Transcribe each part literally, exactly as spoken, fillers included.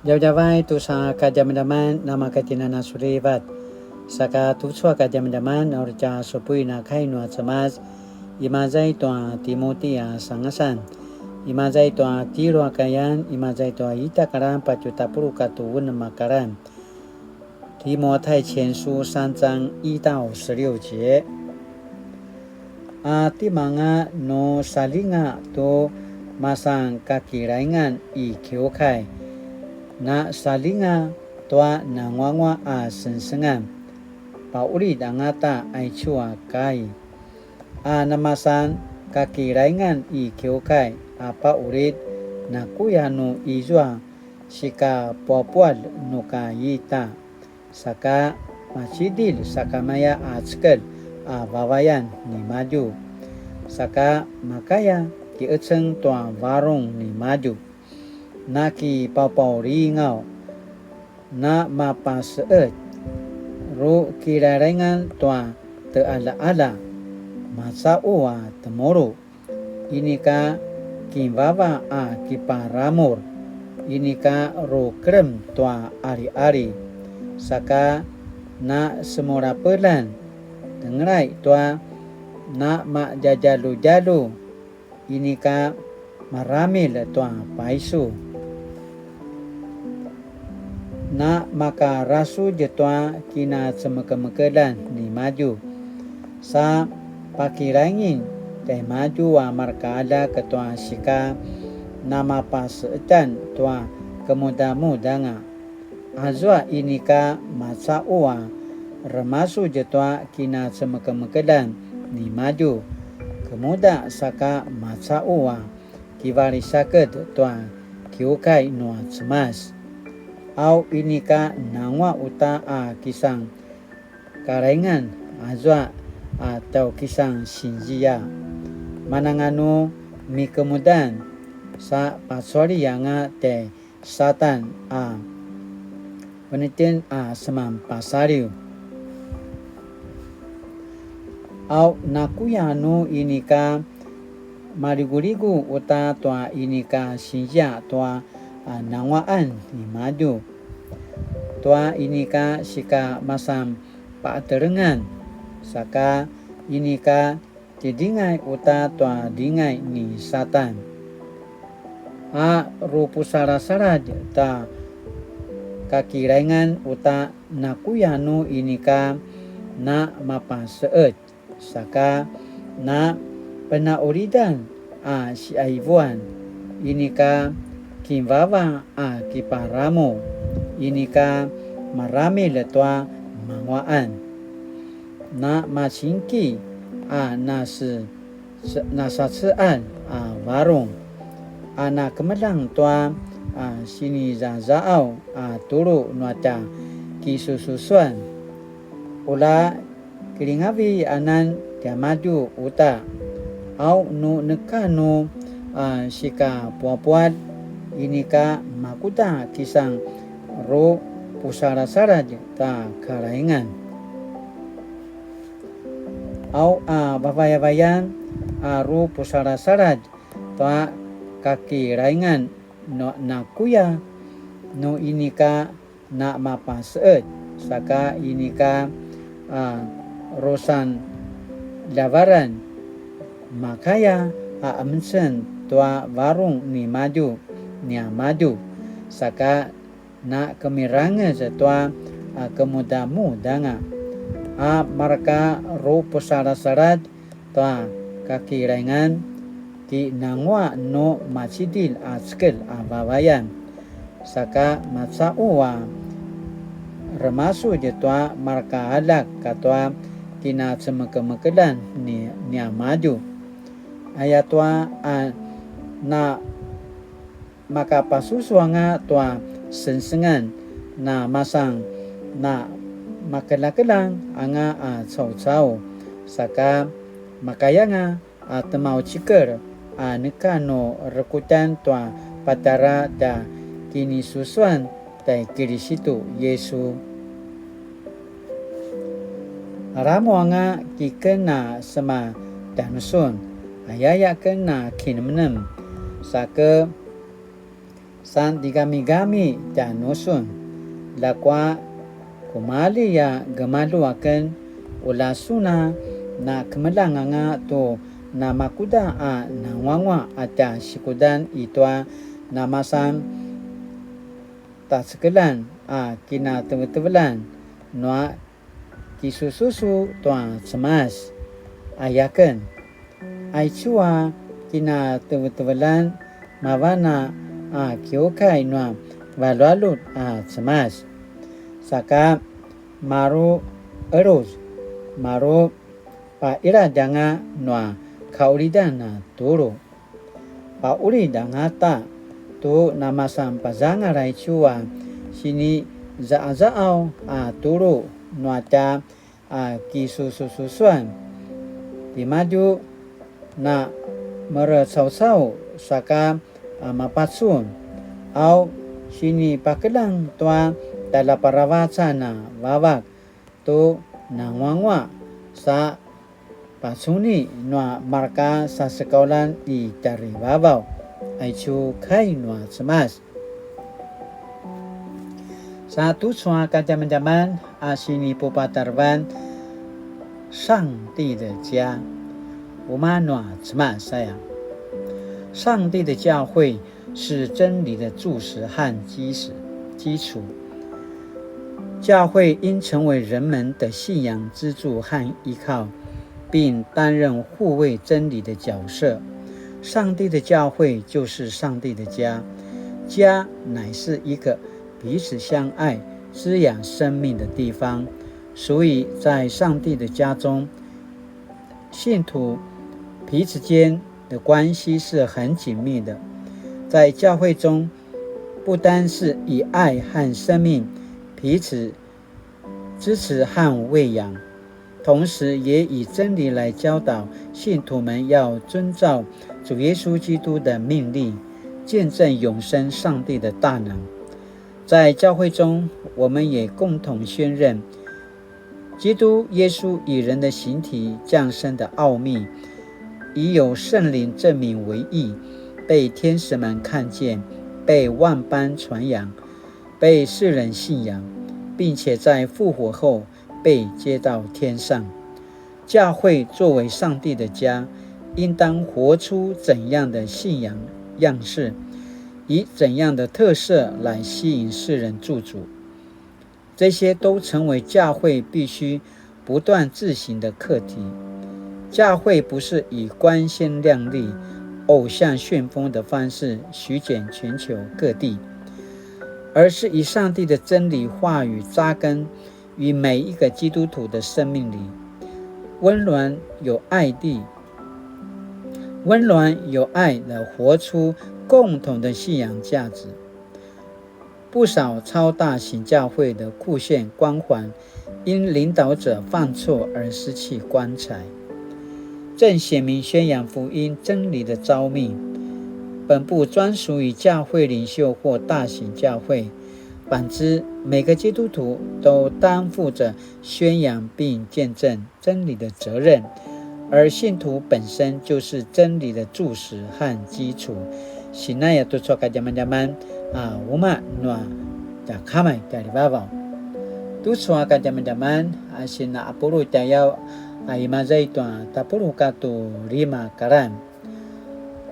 Djavadjavay tusa kadjamadjaman namakatjinana sulivat. Saka tucu a kadjamadjaman na uri tja supuin a kai nua Cemas, imaza i tua Timuti a sangasan, imaza i tua tjelu a kayan, imaza i tua ita a karan patje tapuluq katua unem a karan. 提摩太前書三章一到十六节。 A timanga nu salinga tu masan kakilaingan i kiukai, na salinga tua nanguangua a sengsengan, paulit angata aicu a kai. A namasan kakilaingan i kiukai a paulit, nakuya nu izua sikapuapual nu ka ita, saka macidilj sakamaya a cekelj a vavayan nimadju, saka makaya kieceng tua varung nimadju, na kipapaulingaw, na mapaseet, ru kilalaingan tua tealaala, maca'u a temulu, inika kinvava a kiparamur, inika rukelem tua aliali, saka na semulapelan, tengelay tua na madjadjaludjalu, inika maramil tua paisu. Na makarasudj tua kinacemekemekeljan nimadju, sa pakilaingin tjaimadju a marka aljak tua sika namapase'etjan tua kemudamudanga. Azua inika maca'u a remasudj tua kinacemekemekeljan nimadju, kemuda saka maca'u a kivalisaked tua kiukai nua Cemas. Au inika nangua uta a kisan kalaingan azua a tjaukisan sinzia. Mananganu mikemudan sa pacuali anga tjai Satan a penetjen a seman pasaliw. Au nakuya nu inika maliguligu uta tua inika sinzia tua a nangua'an nimadju, tua inika sika masan pa'atelengan, saka inika tidingay uta tua dingay ni Satan. A rupusalasaladj ta kakilaingan uta nakuya nu inika na mapase'et, saka na pena'ulidan a si'aivuan, inika kinvava a kiparamu, inika maramil tua mangua'an. Na macingki a nase-, se-, nasace'an a varung, a nakemeljang tua a sinizaza'aw a tulu nua tja kisususuan. Ula kilingavi anan tiamadju uta, au nu neka nu a sikapuapuat, inika makuda kisan ru pusalasaladj ta kalaingan. Au a vavayavayan a ru pusalasaladj tua kakilaingan nu-, nakuya nu inika na mapase'et, saka inika a rusan ljavaran, makaya a emecen tua varung nimadju niamadju, saka na kemirangez tua a kemudamudanga. A marka ru pusalasaladj tua kakilaingan, ki nangua nu macidilj a cekelj a vavayan, saka maca'u a remasudj tua marka aljak katua kinacemekemekeljan ni niamadju. Ayatua a na makapasusu anga tua sengsengan, na masan na makeljakeljang anga a caucau, saka makayanga a temaucikel a neka nu rekutjan tua patjara tja kinisusuan tjai Kilisitu Yisu. Ramu anga kiken a sema tjanusun, ayaya ken a kinemnem, sa ke San tigamigami tjanusun, ljakua kumalji a gemalju aken, ula sun a na kemeljang anga tu namakuda a nanguanguaq a tja sikudan i tua namasan tacekeljan a kinateveteveljan nua kisususu tua Cemas. Ayaken, aicu a kinateveteveljan mavan a kiukai nua valjualjut a Cemas. Saka maru eluz, maru pailadj anga nua kaulidan a tulu. Paulid angata tu namasan pazangal aicu a sinizaazaaw a tulu nua tja a kisusususuan. Timadju na merecaucau saka a mapacun, au sinipakeljang tua tjaljaparavacan a vavak tu nanguanguaq sa pacuni nua marka sasekaulan i tjarivavaw. Aicu kai nua Cemas. Sa tucu a kadjamadjaman a sinipupatarevan 上帝的家, umaq nua Cemas aya. 上帝的教会是真理的柱石和基石，基础。教会应成为人们的信仰支柱和依靠，并担任护卫真理的角色。上帝的教会就是上帝的家，家乃是一个彼此相爱、滋养生命的地方。所以在上帝的家中，信徒彼此间的关系是很紧密的。在教会中，不单是以爱和生命彼此支持和喂养，同时也以真理来教导信徒们要遵照主耶稣基督的命令，见证永生上帝的大能。在教会中，我们也共同宣认基督耶稣以人的形体降生的奥秘，已有圣灵证明为义，被天使们看见，被万邦传扬，被世人信仰，并且在复活后被接到天上。教会作为上帝的家，应当活出怎样的信仰样式，以怎样的特色来吸引世人驻足？这些都成为教会必须不断自省的课题。教会不是以光鲜亮丽、偶像旋风的方式席卷全球各地，而是以上帝的真理话语扎根于每一个基督徒的生命里，温暖有爱地，温暖有爱的活出共同的信仰价值。不少超大型教会的酷炫光环，因领导者犯错而失去光彩，正显明宣扬福音真理的召命。本不专属于教会领袖或大型教会，反之，每个基督徒都担负着宣扬并见证真理的责任，而信徒本身就是真理的柱石和基础。Sinaya tucu a kadjamadjaman a umaq nua tja Kama i tjarivavaw. Tucu a kadjamadjaman a sina apulu tjayaw a imaza i tua tapuluq katua lima kalan.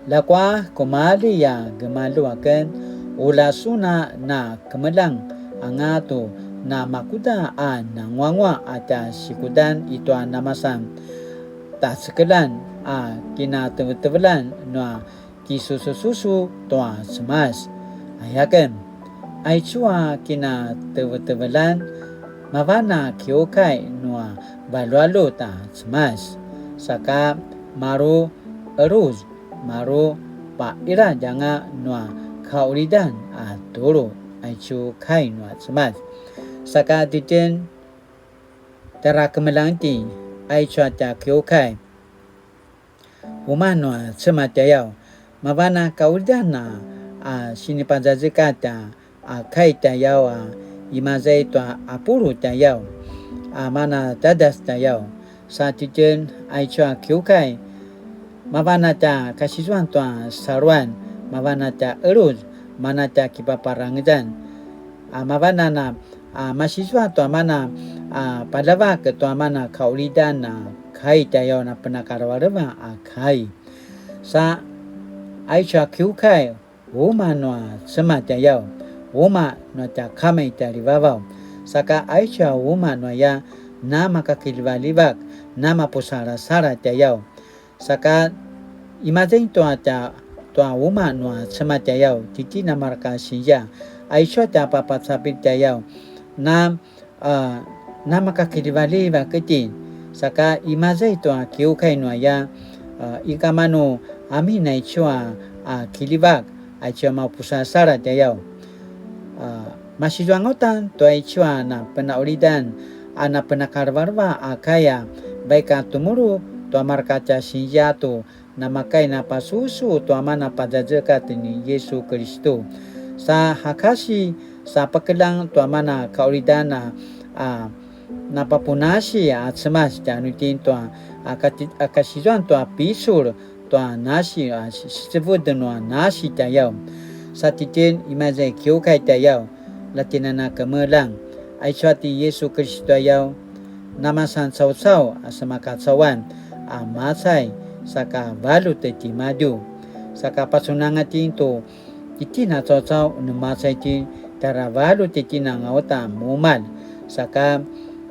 Ljakua kumalji a gemalju aken, ula sun a na kemeljang anga tu namakuda a nanguanguaq a tja sikudan i tua namasan tacekeljan a kinateveteveljan nua kisusususu tua Cemas. Ayaken, aicu a kinateveteveljan mavan a kiukai nua valjualjut a Cemas, saka maru eluz, maru paqiladj anga nua kaulidan a tulu, aicu kai nua Cemas. Saka titjen tjara kemeljang itjen, aicu a tja kiukai umaq nua Cemas tjayaw, mavan a kaulidan a, a sinipazazekatj a, a kai tjayaw a imaza i tua apulu tjayaw, a mana tjadas tjayaw, sa titjen aicu a kiukai, mavan a tja kasizuan tua saluan, mavan a tja eluz, mana tja kipaparangezan. A, mavan a na, a, masizua tua mana, a, paljavak tua mana kaulidan a kai tjayaw na penakalevaleva a kai. Sa, aicu a kiukai, umaq nua Cemas tjayaw, umaq nua tja Kama i tjalivavaw. Saka aicu a umaq nua ya, namakakiljivaljivak, namapusalasaladj tjayaw. Saka imaza i tua tja, tua umaq nua Cemas tjayaw, titjen a mareka sinzia, aicu a tja papacapilj tjayaw, na, a, namakakiljivaljivak itjen. Saka imaza i tua kiukai nua ya, a, ika manu amin aicu a, a, kiljivak, aicu a mapusalasaladj tjayaw. A, masizuanga uta tua aicu a na penaulidan a na penakalevaleva a kai a, vaik a temulu tua mareka tja sinzia tu namakai napasusu tua mana pazazekatj ni Yisu Kilistu. Sa hakasi, sa pakeljang tua mana kaulidan a, a, napapunasi a Cemas tjanuitjen tua, a, kati-, a, kasizuan tua picul tua nasi, a, si-, sicevud nua nasi tjayaw. Sa titjen imaza i kiukai tjayaw, ljatjen a na kemeljang. Aicu a ti Yisu Kilistu tjayaw, namasan caucau a semakacauan a macai, saka valjut timadju. Saka pacunanga itjen tu titjen a caucau nu macai itjen, tjara valjut titjen anga uta mumalj. Saka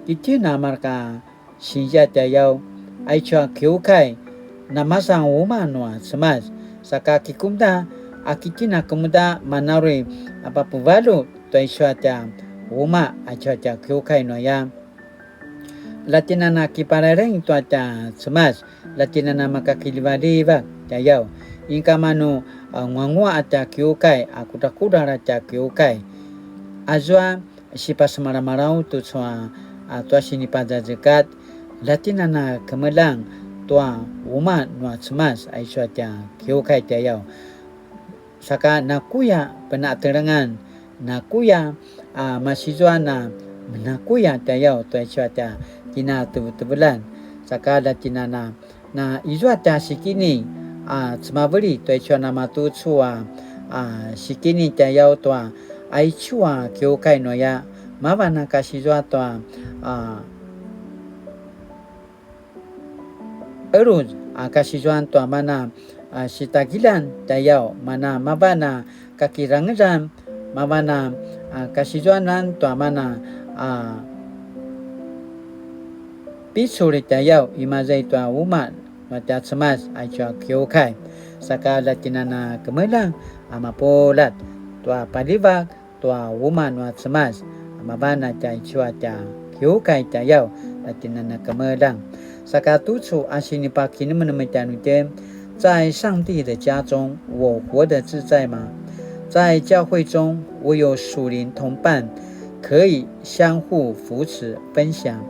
titjen a mareka sinzia tjayaw, aicu a kiukai, namasan umaq nua Cemas. Saka kikumuda, a ki tjen a kemuda mana uri a papuvaljut tua aicu a tja umaq, aicu a tja kiukai nua ya. Ljatjen a na kiparaireng tua tja Cemas, ljatjen a na makakiljivaljivak tjayaw. Inika manu, a, nguanguaq a tja kiukai, a kudrakudral a tja kiukai. Azua sipasemalamalaw tucu a, a, tua sinipazazekatj, ljatjen a na kemeljang tua umaq nua Cemas, aicu a tja kiukai tjayaw. Saka nakuya penatelengan, nakuya, a, masizuan a menakuya tjayaw tua aicu a tja kinatevetevelan. Saka ljatjen a na, na izua tja sikini, a, cemaveli tua aicu a namatucu a, a, sikini tjayaw tua aicu a kiukai nua ya, mavan a kasizua tua, a, eluz a kasizuan tua mana, a, sitagiljan tjayaw, mana mavan a kakirangezan, mavan a, a, kasizuanan tua mana, a, picul tjayaw, imaza i tua umaq nua tja Cemas, aicu a kiukai. Saka ljatjen a na kemeljang a mapuljat tua paljivak tua umaq nua Cemas, a mavan a tja aicu a tja kiukai tjayaw, ljatjen a na kemeljang. Saka tucu a sinipakinemenem tjanuitjen, 在上帝的家中，我活得自在嗎？在教會中，我有屬靈同伴，可以相互扶持分享，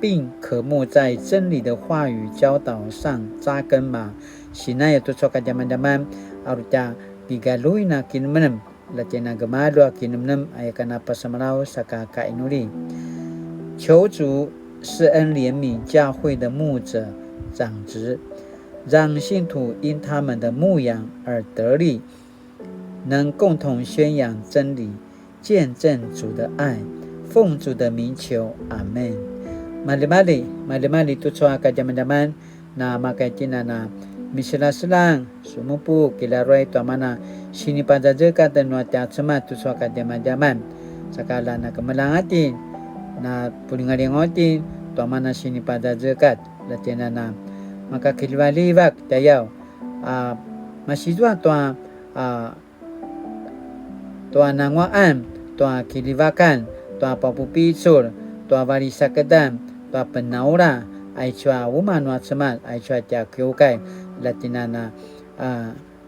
并渴慕在真理的话语教导上扎根吗？Sinaya tucu a kadjamadjaman, a uri tja kigaljuin a kinemenem, ljatjen a gemalju a kinemenem, aya ken a pasemalaw saka kainuli. 求主施恩怜悯教会的牧者、长执，让信徒因他们的牧养而得力，能共同宣扬真理，见证主的爱。奉主的名求，阿们。Maljimalji, maljimalji tucu a kadjamadjaman, na makaitjinan a miseljaseljang, sumupu, kilaruay tua mana sinipazazekatj nua tja Cemas tucu a kadjamadjaman. Saka la na kemeljang itjen, na pulingalingaw itjen tua mana sinipazazekatj, ljatjinan a makakiljivaljivak tjayaw, a, masizua tua, a, tua nanguaqan, tua kiljivakan, tua papupicul, tua valisakedan, tua penaula, aicu a umaq nua Cemas, aicu a tja kiukai, ljatjinan a, a,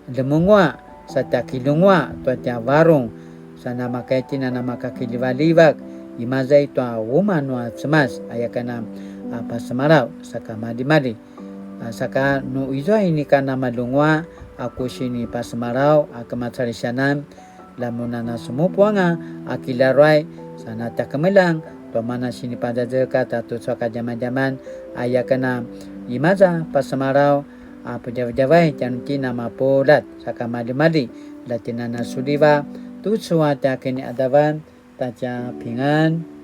ljemenguaq, sa tja kiljenguaq, tua tja varung, sa namakaitjinan a makakiljivaljivak, imaza i tua umaq nua Cemas, aya ken a, a, pasemalaw, saka maljimalji. A, saka nu izua inika namaljenguaq a ku sinipasemalaw a kemacalisianan, la mun a na sumupu anga a kilaruay, sa na tja kemeljang tua mana sinipazazekatj a tucu a kadjamadjaman, aya ken a imaza pasemalaw a pudjavadjavay tjanuitjen a mapuljat, saka maljimalji, la tjinana suliva, tucu a tja kiniadavan, tatja pingan.